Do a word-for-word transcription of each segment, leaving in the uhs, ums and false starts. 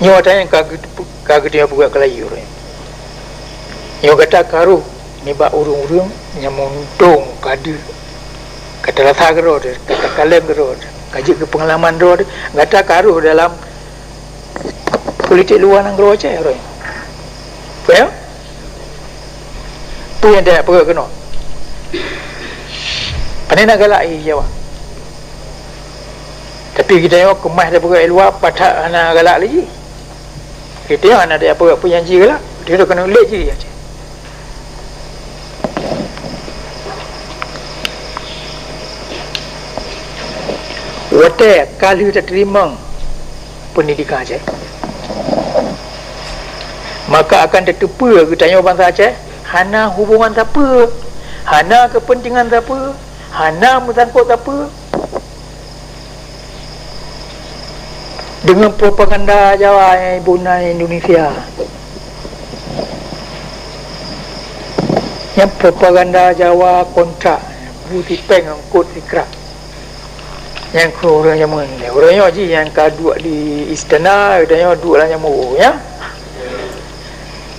Nyoe ata nyang ka geu-, ka geutanyoe peubuet keu layeue. Nyoe gata ka rôh nibak ureuëng-ureuëng nyang meuuntông ka deuh, ka tarasa keudroe, ka takalon keudroe, ka jeuet keu peungalaman droe, gata ka rôh dalam politik luwa nanggroe Aceh uroe nyoe. Peue? Peue nyang tapeugah keunoe? Pane na galak i Jawa. Tapi geutanyoe keumah tapeugah i luwa, pat that hana galak lé jih. Geutanyoe hana tapeugah peue nyang jih galak. Geutanyoe keuneuk lé jih Aceh. Watée ka lheueh tateurimong peundidikan Aceh, maka akan tateupeue geutanyoe bansa Aceh hana hubongan sapeue, hana keupeuntengan sapeue, hana meusangkot sapeue deungon propaganda Jawa nyang ibu na Indonesia. Nyang propaganda Jawa kontrak, bu sipéng eungkot sikrab. Nyang keu ureuëng jameun lé. Ureuëng nyoe jih nyang ka duek di istana, ureuëng nyoe duek lam jamur, ya.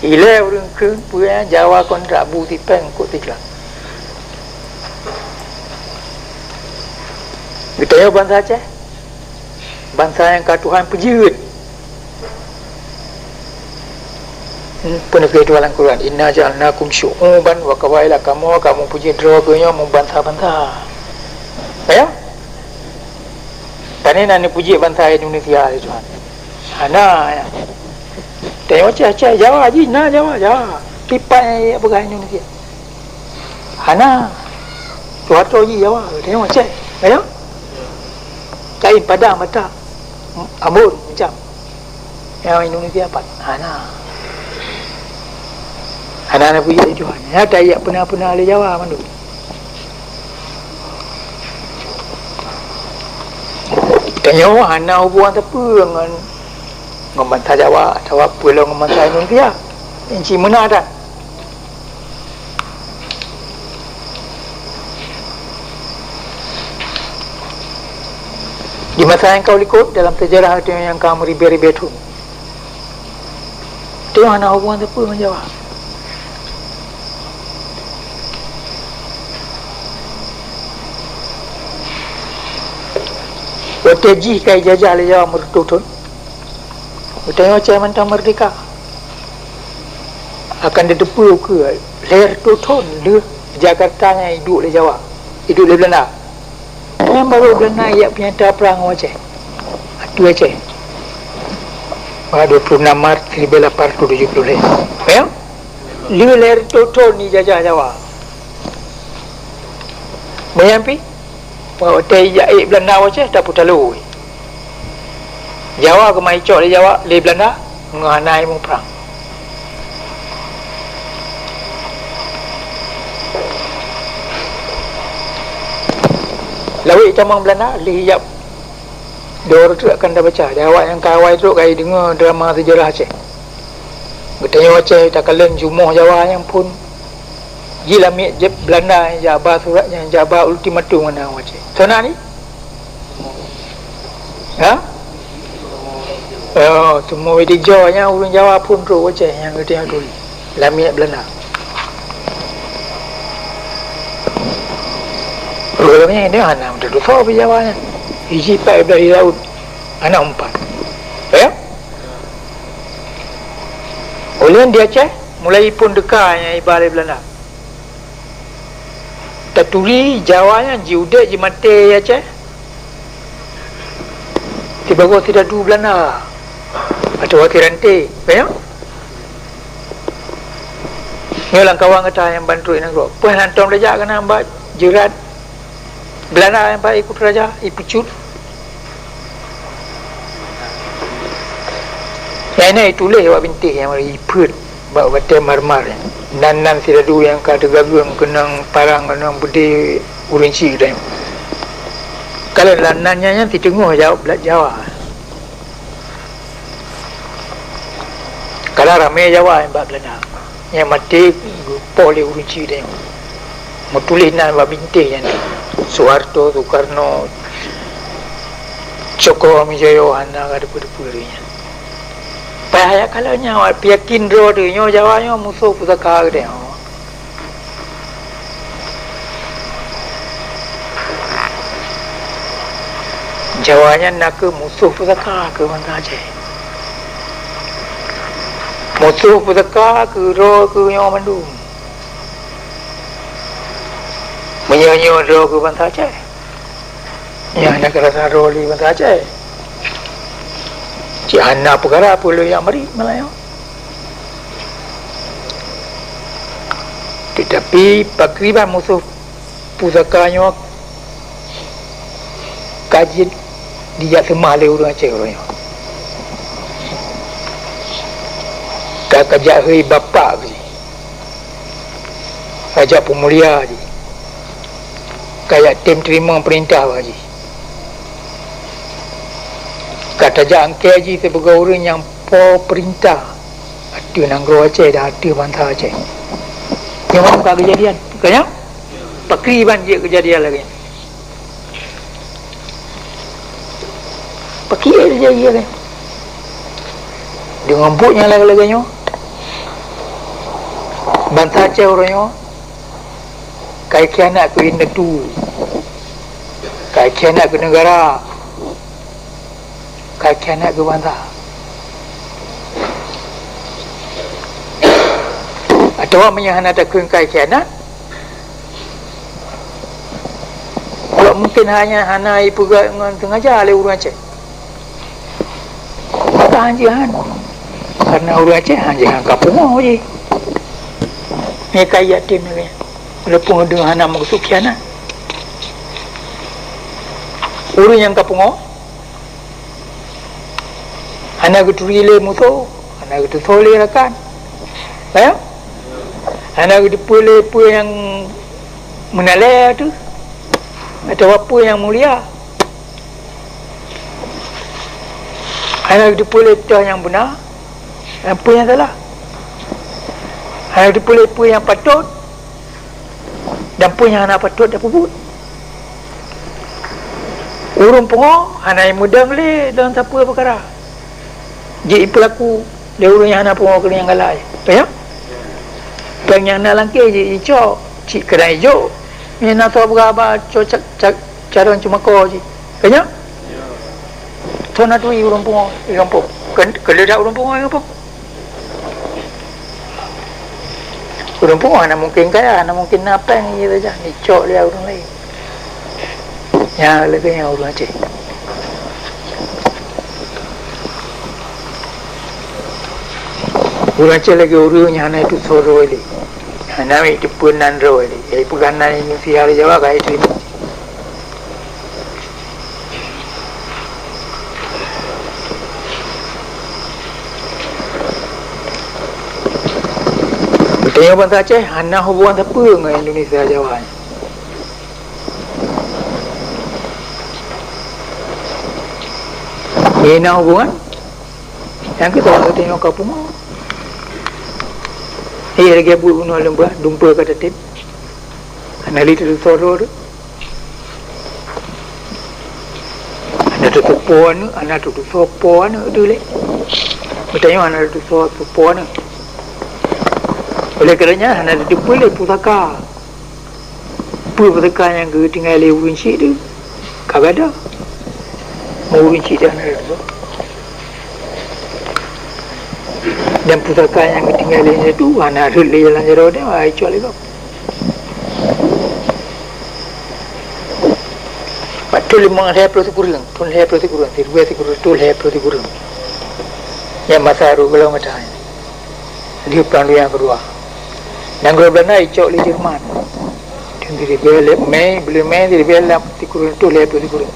Ilée ureuëng kheun peue, ya, Jawa kontrak bu sipéng eungkot sikrab. Geutanyoe bansa Aceh, bansa nyang ka Tuhan peujeuet. Hmm, peue neukheun Tuhan lam Quran, "Inna ja'alnakum syu'uban wa qabaila", kamoe ka meupuji droe geuh nyoe meubansa-bansa. Ayo. Pane na neupuji bansa Indonesia lé Tuhan? Hana, ya. Tanyoe Aceh, Aceh, Jawa jih na Jawa, Jawa. Pipat nyang peugah Indonesia. Hana. Soeharto jih Jawa, tanyoe Aceh. Ayo. Kain, Padang, Batak, Ambon, macam. Nyang Indonesia pat? Hana. Hana na peujeuet lé Tuhan. Nyata jak peuna-peuna lé Jawa mandum. Tanyoe hana hubungan sapeue ngon, ngon bansa Jawa atawa peue lom ngon bansa Indonesia. Nyan cit meunan that. Di masa nyang ka likot dalam seujarah geutanyoe nyang ka meuribée-ribée thon, geutanyoe hana hubungan sapeue ngon Jawa. Watée jih ka ijajah lé Jawa meureutôh thon, geutanyoe Aceh mantong meurdehka. Akan tateupeue keu lhèe reutôh thon lheueh Jakarta nyan iduek lé Jawa, iduek lé Beulanda. Nyan barô Beulanda jak peunyata prang u Aceh, ateueh Aceh. Bak dua puluh enam Maret seribu lapan ratus tujuh puluh lhèe. Nyan, lheueh lhèe reutôh thon ijajah Jawa. Meunyan pih, watée ijak ék Beulanda u Aceh, tapeutalo. Jawa keumah icok lé Jawa, lé Beulanda, ngon hana ilmu prang. Lawét itamong Beulanda, lheueh ijak dua reutôh akan tabaca. Di awak nyang ka awai trok ka ideungoe drama seujarah Aceh. Geutanyoe Aceh takalon jumoh Jawa nyang phon jilamiet jeuet Beulanda nyang jak ba surat, nyang jak ba ultimatum ngon ureuëng Aceh. Soe na ni? Ha? Oh, teuma di Jawa nyang ureuëng Jawa phon trok Aceh nyang geutanyoe turi. Lamiet Beulanda. Ureuëng nyan dia hana meututoe pih Jawa nyan. Iji pat ibarat di laut. Hana umpan. Ya? Ulôn di Aceh, mulai phon teuka nyang iba lé Beulanda. Taturi Jawa nyan jiudép jimaté Aceh. Sibagoe sidadu Beulanda. Atawa si ranté. Ka nyoe? Nyoe lam kawan gata nyang ban trok nanggroe. Peue hana tom tajak keunan bak jeurat Beulanda nyang bak i Kuta Raja, i Peucut. Nyang na ituléh bak bintéh nyang ipeuet bak batée marmar nyan. Nan-nan sidadu nyang ka teugageueng keunong parang, keunong beudé ureuëng chik geutanyoe. Kalau lam nan nyan, nyan siteungoh jaweueb blat Jawa. Kadang ramé Jawa nyang bak Beulanda, nyang maté geupoh lé ureuëng chik tanyoe. Meutuléh nan bak bintéh nyan, Soeharto, Sukarno, Cokroaminoyo, hana ka teupeue-teupeue lé nyan. Payah jak kalon nyan, awak peuyakin droe teuh nyoe Jawa nyoe musoh pusaka geutanyoe. Jawa nyan nakeuh musoh pusaka keu bansa Aceh. Musoh pusaka keu droe keu nyoe mandum. Meunyoe nyoe droe keu bansa Aceh, nyan hana keurasa droe lé bansa Aceh. Cit hana peukara peue lôn jak marit malam nyoe. Teutapi pakriban musoh pusaka nyoe ka jeuet dijak seumah lé ureuëng Aceh uroe nyoe. Ka, ka jak hôi bapak jih, ka jak peumulia jih, ka jak tem teurimong peurintah bak jih. Ka tajak angkée jih sibagoe ureuëng nyang po peurintah ateueh nanggroe Aceh dan ateueh bansa Aceh. Nyoe ka keujadian, ka nyoe? Pakriban jeuet keujadian lagée nyan. Pakriban jeuet keujadian lagée nyan. Deungon buet nyang lagée-lagée nyoe, bansa Aceh uroe nyoe ka ikhianat keu indatu, ka ikhianat keu neugara, ka khianat keu bansa. Atawa meunyoe hana takheun ka khianat, awak mungken hanya hana ipeugah ngon sengaja lé ureuëng Aceh. Maka hanjeut han. Karena ureuëng Aceh hanjeut han ka pungoh jih. Nyoe ka yatim lagée. Walaupun ureuëng hana meukeusud khianat. Ureuëng nyang ka pungoh, hana geuturi lé musoh, hana geutusoe lé rakan. Ka nyo? Hana geuteupeue lé peue nyang meunalée teuh, atawa peue nyang mulia. Hana geuteupeue lé toh nyang beuna, dan peue nyang salah. Hana geuteupeue lé peue nyang patot, dan peue nyang hana patot tapeubuet. Ureuëng pungoh hana jimeudong lé dalam sapeue peukara. Jeuet jipeulaku lé ureuëng nyang hana pungoh keu nyang galak. Ka nyo? Péng nyang na lam kèh jeuet jicok, cit keunan jijok. Nyang na soe peugah haba cok ca-, ca-, carông ceumako jih. Ka nyo? Soe na turi ureuëng pungoh di gampông? Keu-, keu leudak ureuëng pungoh di gampông? Ureuëng pungoh hana mungken kaya, hana mungken na péng jih saja, jicok lé ureuëng laén. Nyan lagée nyan ureuëng Aceh. Ureuëng Aceh lagée ureuëng nyang hana jitusoe droe lé, hana jiteupeue nan droe lé. Nyang jipeugah nan Indonesia di Jawa ka jiteurimong. Geutanyoe bansa Aceh hana hubungan sapeue ngon Indonesia Jawa nyan. Nyan na hubungan, nyang keu saboh geutanyoe ka pungoh. Iya lagée buet bunoe leumbah, dumpeue ka tatem. Hana lé teutusoe droe teuh. Hana teutusoe po aneuëk, hana teutusoe po aneuëk teuh lé. Geutanyoe hana teutusoe po aneuëk. Oleh karenanya hana teutupeue lé pusaka. Peue pusaka nyang geutinggai lé ureuëng chik teuh ka gadôh. Meu ureuëng chik teuh hana teutusoe. Dan pusaka nyang geutinggai lé nyan teuh hana rhot lé jalan jaroe teuh, ai cok lé gob. Bak thon limong lhée ploh sikureueng, thon lhée ploh sikureueng, siribée sikureueng reutôh lhée ploh sikureueng. Nyan masa rhot gohlom gata nyan. Lheueh Prang Dunia Keudua. Nanggroe Beulanda jicok lé Jerman. Thon siribée lhée Mei, buleuen Mei siribée lhée sikureueng reutôh lhée ploh sikureueng.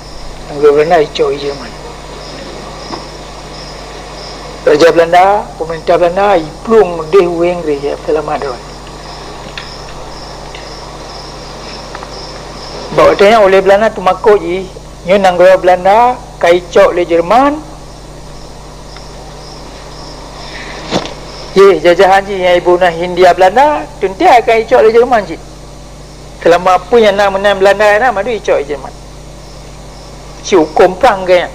Nanggroe Beulanda jicok lé Jerman. Raja Beulanda, peumeurintah Beulanda, jiplueng deh u Inggréh, seulamat droe. Bak watée nyan ulée Beulanda teumakot jih, nyoe nanggroe Beulanda ka jicok lé Jerman. Yeh, jajahan jih nyang iboh nan Hindia Beulanda, teuntée ka jicok lé Jerman cit. Seulama peue nyang na meunan Beulanda na, mandum jicok lé Jerman. Cit hukôm prang geuh nyan.